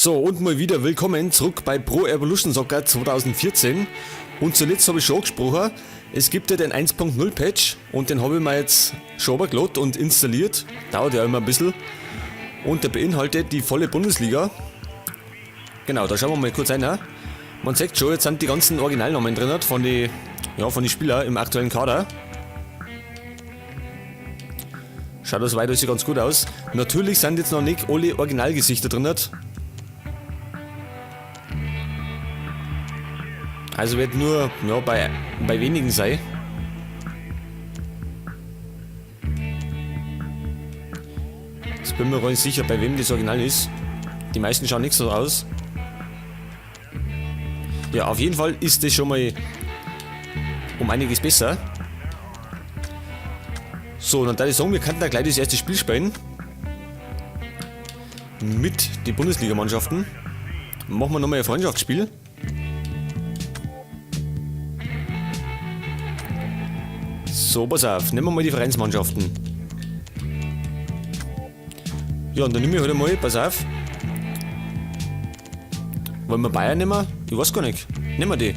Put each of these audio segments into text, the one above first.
So, und mal wieder willkommen zurück bei Pro Evolution Soccer 2014. Und zuletzt habe ich schon angesprochen, es gibt ja den 1.0 Patch und den habe ich mir jetzt schon runtergeladen und installiert. Dauert ja immer ein bisschen. Und der beinhaltet die volle Bundesliga. Genau, da schauen wir mal kurz rein. Ne? Man sieht schon, jetzt sind die ganzen Originalnamen drin von den Spielern im aktuellen Kader. Schaut das weiter ganz gut aus. Natürlich sind jetzt noch nicht alle Originalgesichter drin. Also wird nur ja, bei wenigen sein. Jetzt bin ich mir gar nicht sicher, bei wem das Original ist. Die meisten schauen nicht so aus. Ja, auf jeden Fall ist das schon mal um einiges besser. So, dann würde ich sagen, wir könnten da gleich das erste Spiel spielen. Mit den Bundesligamannschaften. Machen wir nochmal ein Freundschaftsspiel. So, pass auf, nehmen wir mal die Vereinsmannschaften. Ja, und dann nehme ich halt einmal, pass auf. Wollen wir Bayern nehmen? Ich weiß gar nicht. Nehmen wir die.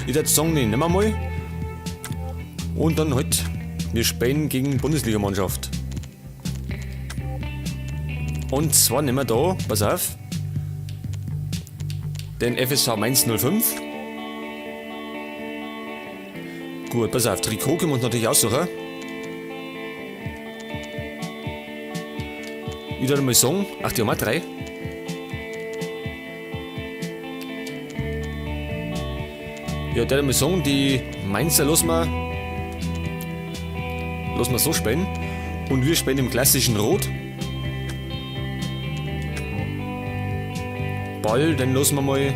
Ich würde sagen, die nehmen wir mal. Und dann halt, wir spielen gegen Bundesligamannschaft. Und zwar nehmen wir da, pass auf, den FSV Mainz 05. Gut, pass auf, Trikot können wir uns natürlich aussuchen. Ich würde mal sagen, ach, die haben auch drei. Ja, der würde mal sagen, die Mainzer lassen wir so spielen. Und wir spielen im klassischen Rot. Ball, den lassen wir mal.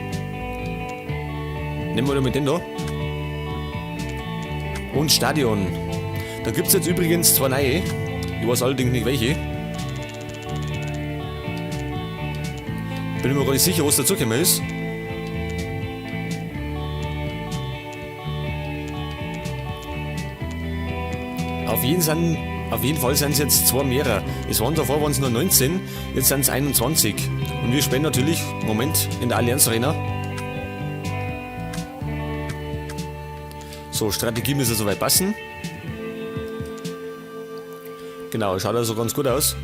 Nehmen wir mal den da. Und Stadion. Da gibt es jetzt übrigens zwei neue. Ich weiß allerdings nicht welche. Bin mir gar nicht sicher, was dazugekommen ist. Auf jeden Fall sind es jetzt zwei mehrer. Es waren davor waren's nur 19, jetzt sind es 21. Und wir spielen natürlich, Moment, in der Allianz Arena. So, Strategie müsste soweit passen. Genau, schaut also ganz gut aus.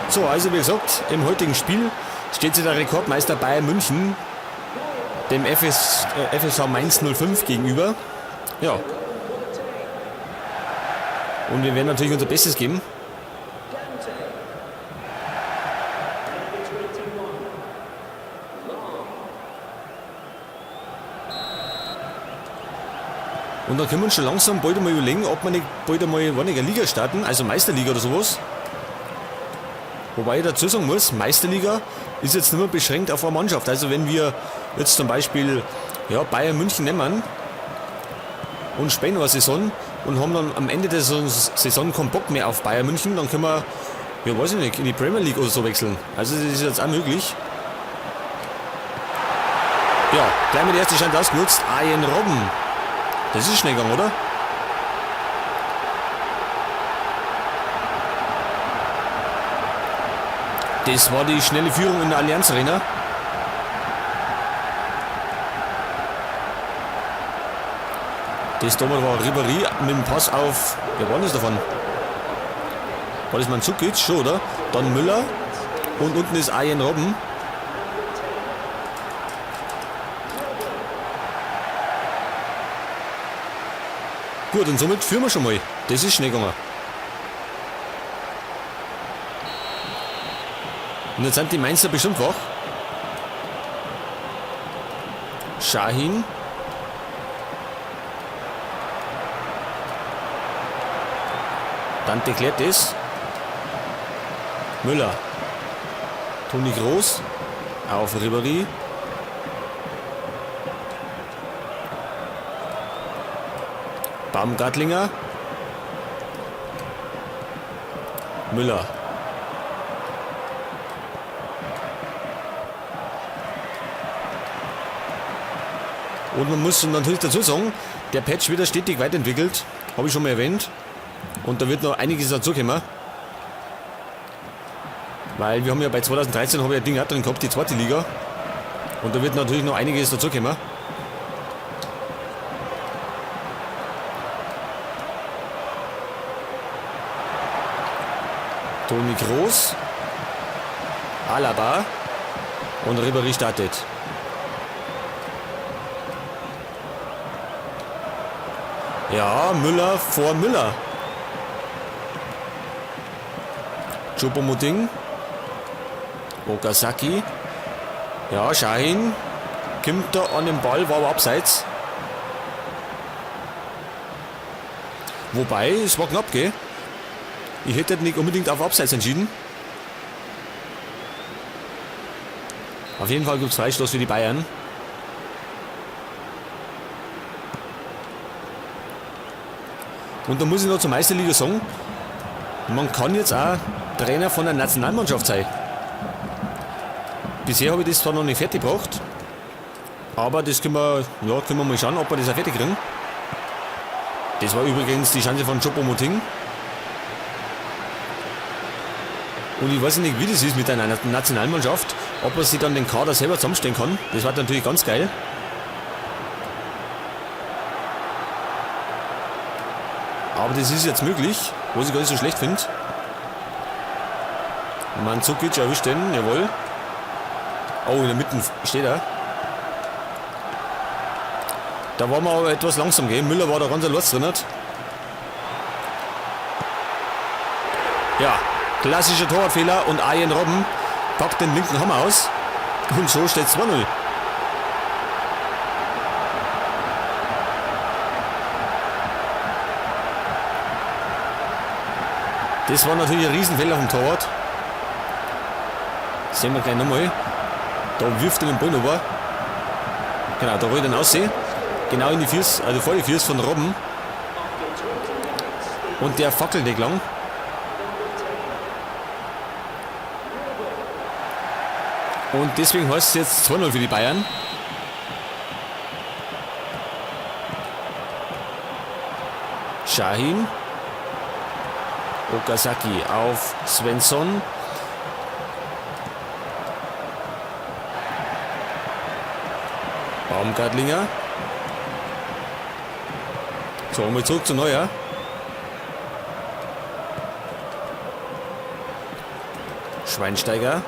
So, also wie gesagt, im heutigen Spiel steht sich der Rekordmeister Bayern München dem FSV Mainz 05 gegenüber. Ja. Und wir werden natürlich unser Bestes geben. Und dann können wir uns schon langsam bald einmal überlegen, ob wir nicht bald einmal eine Liga starten, also Meisterliga oder sowas. Wobei ich dazu sagen muss, Meisterliga ist jetzt nicht mehr beschränkt auf eine Mannschaft. Also wenn wir jetzt zum Beispiel ja, Bayern München nehmen und spielen eine Saison und haben dann am Ende der Saison keinen Bock mehr auf Bayern München, dann können wir, ja weiß ich nicht, in die Premier League oder so wechseln. Also das ist jetzt auch möglich. Ja, gleich mit der ersten Chance ausgenutzt. Arjen Robben. Das ist schnell gegangen, oder? Das war die schnelle Führung in der Allianz Arena. Das damals war Ribéry mit dem Pass auf... Wer war das davon? War das Mandzukic schon, oder? Dann Müller. Und unten ist Arjen Robben. Gut, und somit führen wir schon mal. Das ist schnell gegangen. Und jetzt sind die Mainzer bestimmt wach. Şahin. Dante klärt das. Müller. Toni Kroos. Auf Ribéry. Baumgartlinger. Müller. Und man muss natürlich dazu sagen, der Patch wird ja stetig weiterentwickelt. Habe ich schon mal erwähnt. Und da wird noch einiges dazukommen. Weil wir haben ja bei 2013 habe ich ein Ding auch drin gehabt, die zweite Liga. Und da wird natürlich noch einiges dazukommen. Toni Kroos, Alaba und Ribéry startet. Ja, Müller vor Müller. Choupo-Moting. Okazaki. Ja, Şahin kommt da an den Ball, war aber abseits. Wobei, es war knapp, gell? Ich hätte nicht unbedingt auf Abseits entschieden. Auf jeden Fall gibt's Freistoß für die Bayern. Und da muss ich noch zur Meisterliga sagen, man kann jetzt auch Trainer von der Nationalmannschaft sein. Bisher habe ich das zwar noch nicht fertig gebracht, aber das können wir, ja, können wir mal schauen, ob wir das auch fertig kriegen. Das war übrigens die Chance von Choupo-Moting. Und ich weiß nicht, wie das ist mit einer Nationalmannschaft, ob man sich dann den Kader selber zusammenstellen kann. Das war natürlich ganz geil. Aber das ist jetzt möglich, was ich gar nicht so schlecht finde. Mandzukic erwischt den, jawohl. Oh, in der Mitte steht er. Da waren wir aber etwas langsam, gell? Müller war da ganz allein drin. Ja, klassischer Torwartfehler und Arjen Robben packt den linken Hammer aus. Und so steht es 2-0. Das war natürlich ein Riesenfehler vom Torwart. Das sehen wir gleich nochmal. Da wirft er den Ball rüber. Genau, da rollt er raus. Genau in die Füße, also vor die Füße von Robben. Und der fackelt nicht lang. Und deswegen heißt es jetzt 2-0 für die Bayern. Şahin. Okazaki auf Svensson. Baumgartlinger. So, mal zurück zu Neuer. Schweinsteiger.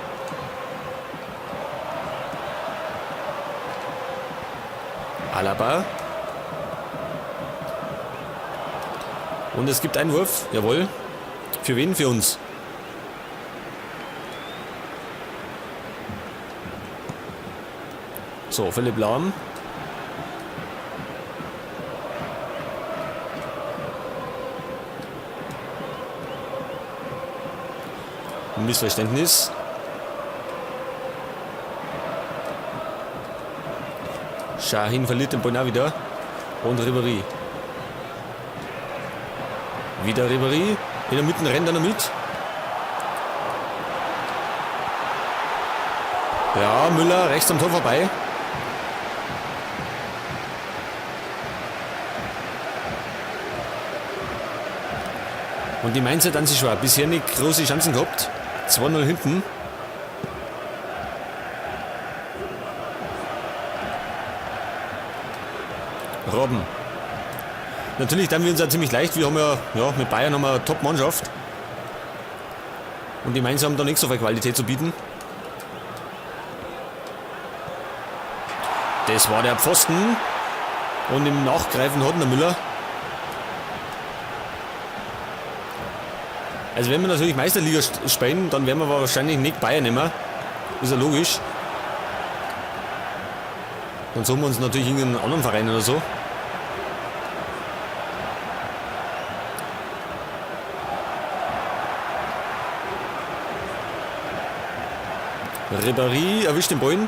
Alaba. Und es gibt Einwurf, jawohl. Für wen? Für uns. So, Philipp Lahm. Missverständnis. Şahin verliert den Ball auch wieder. Und Ribéry. Wieder Ribéry. In der Mitte rennt er noch mit. Ja, Müller rechts am Tor vorbei. Und die Mainzer dann sich schwer. Bisher nicht große Chancen gehabt. 2-0 hinten. Robben. Natürlich tun wir uns auch ziemlich leicht. Wir haben ja, ja mit Bayern haben wir eine Top-Mannschaft. Und die Mainzer haben da nicht so viel Qualität zu bieten. Das war der Pfosten. Und im Nachgreifen hat der Müller. Also wenn wir natürlich Meisterliga spielen, dann werden wir wahrscheinlich nicht Bayern nehmen. Ist ja logisch. Dann suchen wir uns natürlich irgendeinen anderen Verein oder so. Ribéry erwischt den Ball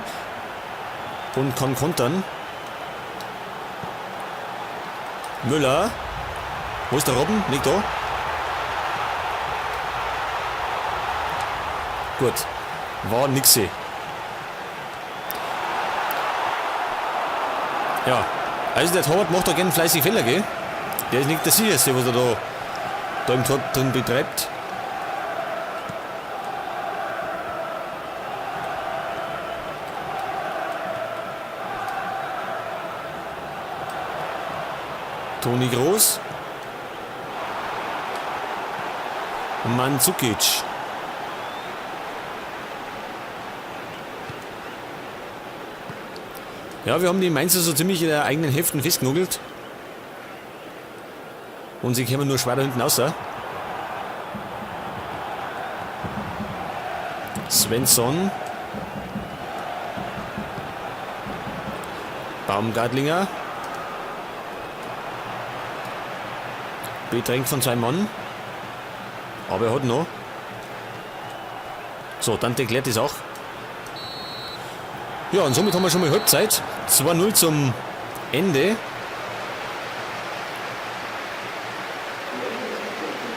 und kann kontern. Müller. Wo ist der Robben? Nicht da. Gut. War nix. Ja. Also der Torwart macht da gerne fleißig Fehler, gell? Der ist nicht der sicherste, was er da im Tor drin betreibt. Toni Kroos. Mandzukic. Ja, wir haben die Mainzer so ziemlich in der eigenen Heften festgenagelt. Und sie kommen nur schwer da hinten raus. Svensson. Baumgartlinger. Bedrängt von zwei Mann. Aber er hat noch. So, dann erklärt das auch. Ja, und somit haben wir schon mal Halbzeit. 2-0 zum Ende.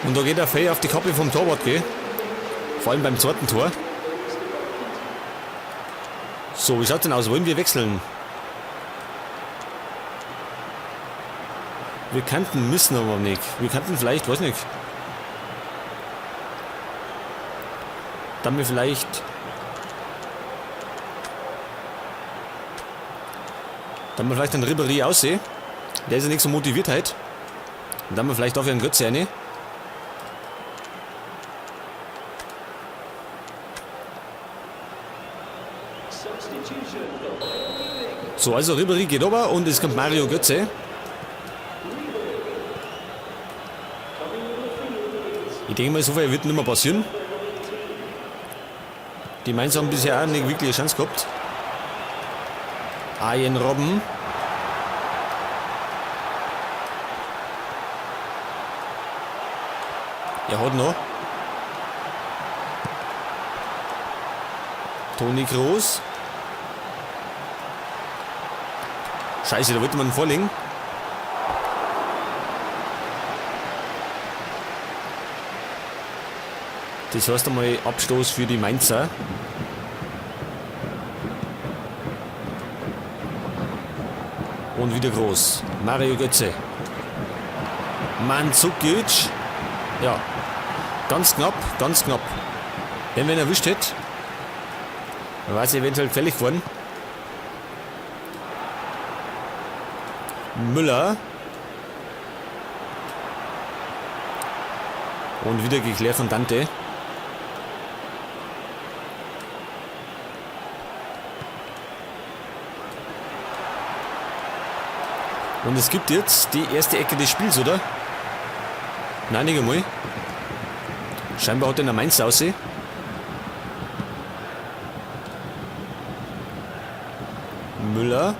Und da geht der Fey auf die Kappe vom Torwart, gell? Vor allem beim zweiten Tor. So, wie schaut denn aus? Wollen wir wechseln? Wir könnten, müssen aber nicht. Wir könnten vielleicht, weiß nicht. Dann wir vielleicht... Dann wir vielleicht einen Ribéry aussehen. Der ist ja nicht so motiviert halt. Und dann wir vielleicht auch einen Götze rein. So, also Ribéry geht rüber und es kommt Mario Götze. Ich denke mal, so viel wird nicht mehr passieren. Die Mainzer haben bisher auch nicht wirklich eine Chance gehabt. Arjen Robben. Er hat noch. Toni Kroos. Scheiße, da wollte man vorlegen. Das heißt einmal Abstoß für die Mainzer. Und wieder groß. Mario Götze. Mandzukic. Ja. Ganz knapp, ganz knapp. Wenn wir ihn erwischt hätte, dann wäre es eventuell gefällig geworden. Müller. Und wieder geklärt von Dante. Und es gibt jetzt die erste Ecke des Spiels, oder? Nein, nicht einmal. Scheinbar hat er in der Mainz aussehen. Müller.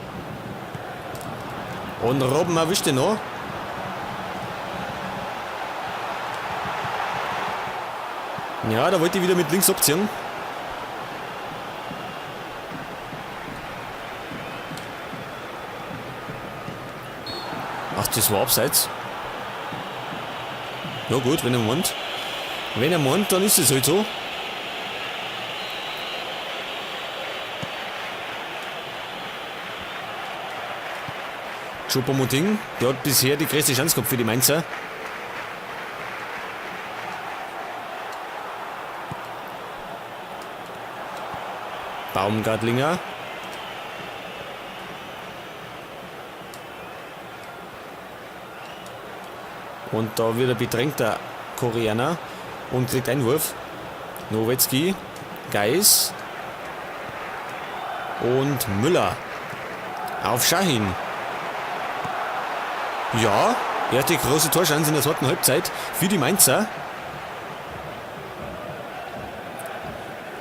Und Robben erwischt ihn noch. Ja, da wollte ich wieder mit links abziehen. Ach, das war abseits. Ja gut, wenn er meint. Wenn er meint, dann ist es halt so. Choupo-Moting, der hat bisher die größte Chance gehabt für die Mainzer. Baumgartlinger. Und da wird er bedrängt, der Koreaner, und kriegt Einwurf. Nowitzki, Geis und Müller auf Şahin. Ja, erste große Torchance in der zweiten Halbzeit für die Mainzer.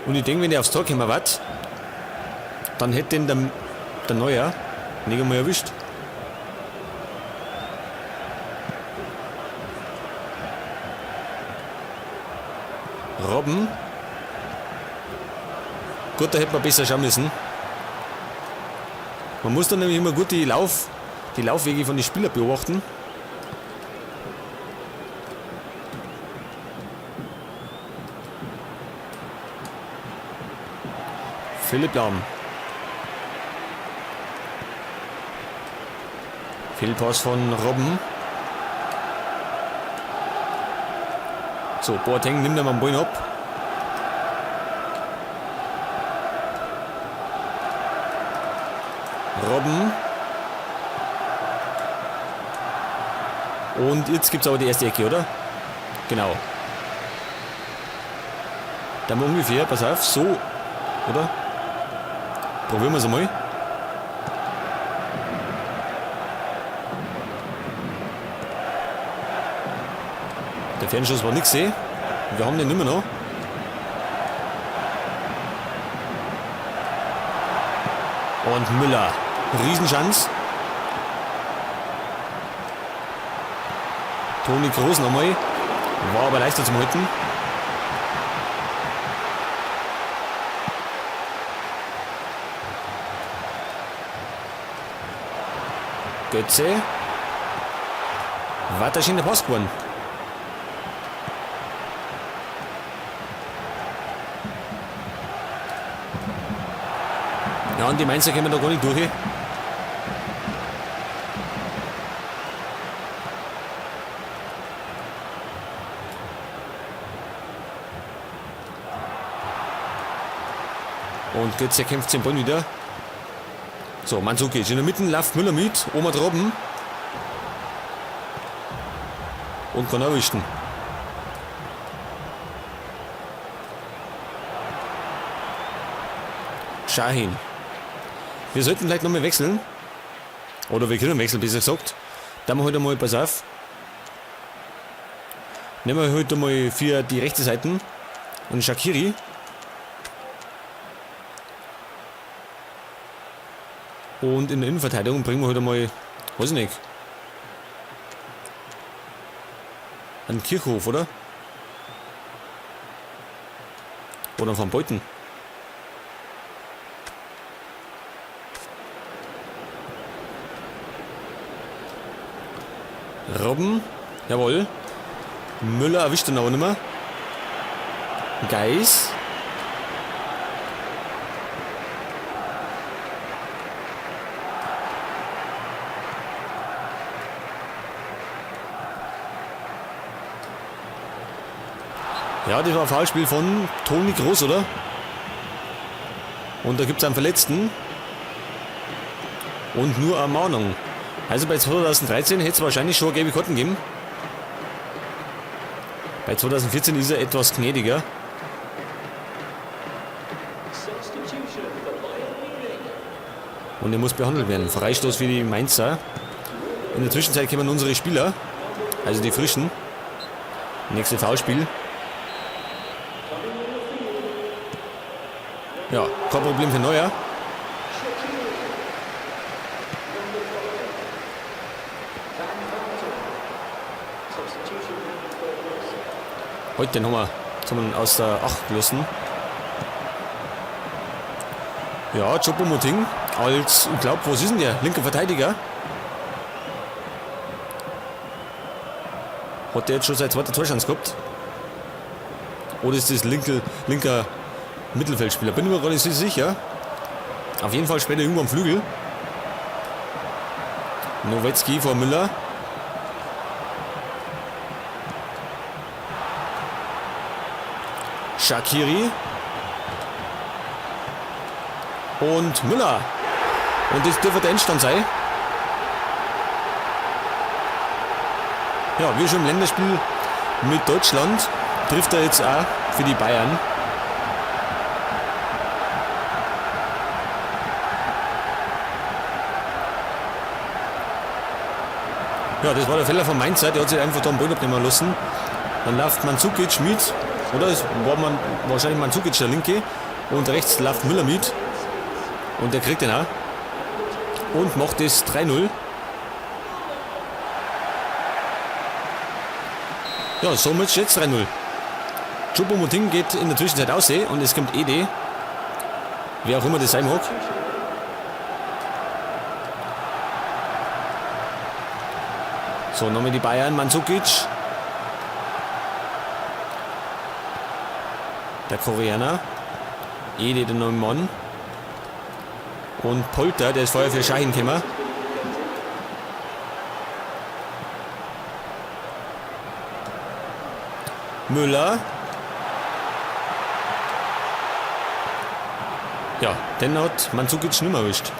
Und ich denke, wenn der aufs Tor gekommen war, dann hätte den der Neuer nicht einmal erwischt. Robben. Gut, da hätte man besser schauen müssen. Man muss dann nämlich immer gut die Laufwege von den Spielern beobachten. Philipp Lahm. Fehlpass von Robben. So, Boateng nimmt einmal den Ball ab. Robben. Und jetzt gibt's aber die erste Ecke, oder? Genau. Da haben wir ungefähr, pass auf, so, oder? Probieren wir's einmal. Der Fernschuss war nix, eh? Wir haben den immer noch. Und Müller. Riesenchance. Toni Kroos nochmal. War aber leichter zum Halten. Götze. War da schon der Pass geworden. Ja, und die Mainzer kommen da gar nicht durch. Und Götze kämpft den Ball wieder. So, Mandzukic in der Mitte, läuft Müller mit, Oma droben. Und kann erwischen. Şahin. Wir sollten vielleicht nochmal wechseln. Oder wir können wechseln, besser gesagt. Da machen wir heute mal, pass auf. Nehmen wir heute mal für die rechte Seite und Shaqiri. Und in der Innenverteidigung bringen wir heute mal, weiß ich nicht, einen Kirchhof, oder? Oder Van Buyten. Robben, jawohl. Müller erwischt ihn aber nicht mehr. Geis. Ja, das war ein Foulspiel von Toni Kroos, oder? Und da gibt's einen Verletzten. Und nur eine Mahnung. Also bei 2013 hätte es wahrscheinlich schon gelbe Karten gegeben. Bei 2014 ist er etwas gnädiger. Und er muss behandelt werden. Freistoß für die Mainzer. In der Zwischenzeit kommen unsere Spieler, also die Frischen. Nächste Foulspiel. Ja, kein Problem für Neuer. Heute den haben wir zum aus der 8 gelassen. Ja, Choupo-Moting als, ich glaub, was ist denn der? Linker Verteidiger. Hat der jetzt schon seine zweite Torchance gehabt? Oder ist das linker Mittelfeldspieler? Bin ich mir gar nicht so sicher. Auf jeden Fall später irgendwo am Flügel. Nowitzki vor Müller. Shaqiri. Und Müller. Und das dürfte der Endstand sein. Ja, wie schon im Länderspiel mit Deutschland trifft er jetzt auch für die Bayern. Ja, das war der Fehler von Mainzer, der hat sich einfach da einen Ball abnehmen lassen. Dann läuft Mandzukic mit, oder? Es war man, wahrscheinlich Mandzukic der Linke. Und rechts läuft Müller mit. Und der kriegt den auch. Und macht es 3-0. Ja, somit steht 3-0. Choupo-Moting geht in der Zwischenzeit aus und es kommt Ede. Wer auch immer das sein mag. So, nochmal die Bayern, Mandzukic. Der Koreaner. Ede, der neue Mann. Und Polter, der ist vorher für Şahin gekommen. Müller. Ja, den hat Mandzukic nicht mehr erwischt.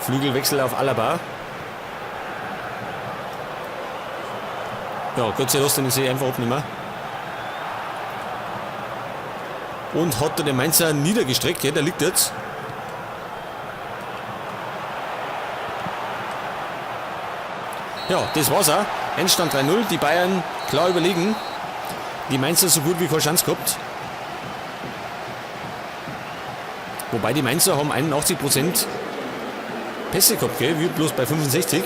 Flügelwechsel auf Alaba. Ja, Gott sei Dank, den sehe ich einfach abnehmen. Und hat er den Mainzer niedergestreckt, ja, der liegt jetzt. Ja, das war's auch. Endstand 3-0, die Bayern klar überlegen. Die Mainzer so gut wie keine Chance gehabt. Wobei die Mainzer haben 81% Pässe gehabt, gell? Wir bloß bei 65.